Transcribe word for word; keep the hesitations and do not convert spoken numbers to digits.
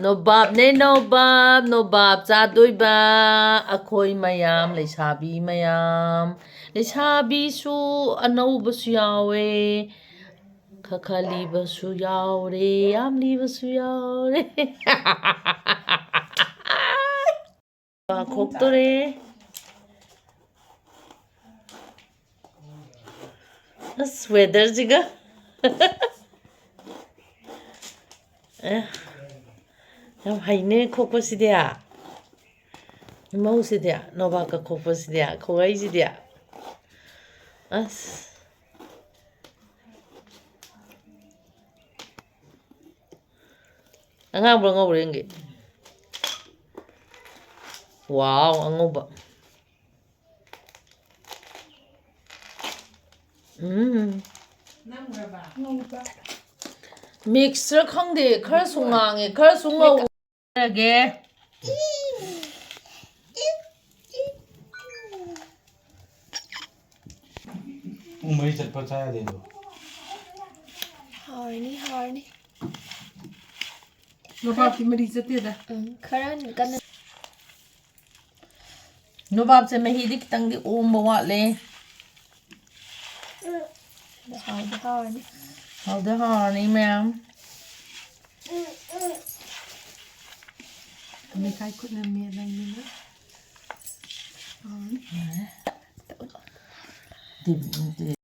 ꯅꯣꯕꯥꯞꯅꯦ ꯅꯣꯕꯥꯞ, ꯅꯣꯕꯥꯞ ꯆꯥꯗꯣꯏꯕ ꯑꯩꯈꯣꯏ ꯃꯌꯥꯝ, ꯂꯩꯁꯥꯕꯤ ꯃꯌꯥꯝ꯫ ꯂꯩꯁꯥꯕꯤꯁꯨ ꯑꯅꯧꯕꯁꯨ ꯌꯥꯎꯋꯦ, ꯈꯔ ꯈꯔ ꯂꯤꯕꯁꯨ ꯌꯥꯎꯔꯦ, ꯌꯥꯝ ꯂꯤꯕꯁꯨ ꯌꯥꯎꯔꯦ꯫ ꯈꯣꯛꯇꯣꯔꯦ꯫ ꯑꯁ, weatherꯁꯤꯒ꯫ ꯑꯦ, ꯌꯥꯝ ꯍꯩꯅꯦ ꯈꯣꯛꯄꯁꯤꯗꯤ꯫ ꯏꯃꯧꯁꯤꯗꯤ, ꯅꯣꯕꯥꯞꯀ ꯈꯣꯛꯄꯁꯤꯗꯤ, ꯈꯣꯛꯂꯛꯏꯁꯤꯗꯤ꯫ ꯑꯁ꯫ ꯑꯉꯥꯡꯕ꯭ꯔꯣ, ꯑꯉꯧꯕ꯭ꯔꯣ ꯌꯦꯡꯒꯦ꯫ ꯋꯥꯎ, ꯑꯉꯧꯕ꯫ ꯎꯝ꯫ Mixꯁꯤꯔ ꯈꯪꯗꯦ, ꯈꯔꯁꯨ ꯉꯥꯡꯉꯦ, ꯈꯔꯁꯨ ꯉꯧꯔꯒꯦ꯫ ꯄꯨꯡ ꯃꯔꯤ ꯆꯠꯄ ꯆꯥ ꯌꯥꯗꯦ ꯑꯗꯣ꯫ ꯍꯥꯎꯔꯅꯤ, ꯍꯥꯎꯔꯅꯤ꯫ ꯅꯣꯕꯥꯞꯇꯤ ꯃꯔꯤ ꯆꯠꯇꯦꯗ꯫ ꯎꯝ, ꯈꯔ ꯀꯟꯅ꯫ ꯅꯣꯕꯥꯞꯁꯦ ꯃꯍꯤꯗꯤ ꯈꯤꯇꯪꯗꯤ ꯑꯣꯝꯕ ꯋꯥꯠꯂꯦ꯫ ꯍꯥꯎꯗꯤ ꯍꯥꯎꯔꯅꯤ꯫ ꯍꯥꯎꯗꯤ ꯍꯥꯎꯔꯅꯤ ꯃꯌꯥꯝ꯫ ꯃꯦꯠꯈꯥꯏ ꯈꯨꯠꯅ ꯃꯦꯠꯂꯕꯅꯤꯅ ꯍꯥꯎꯔꯅꯤ꯫ ꯌꯥꯔꯦ꯫ Team, team.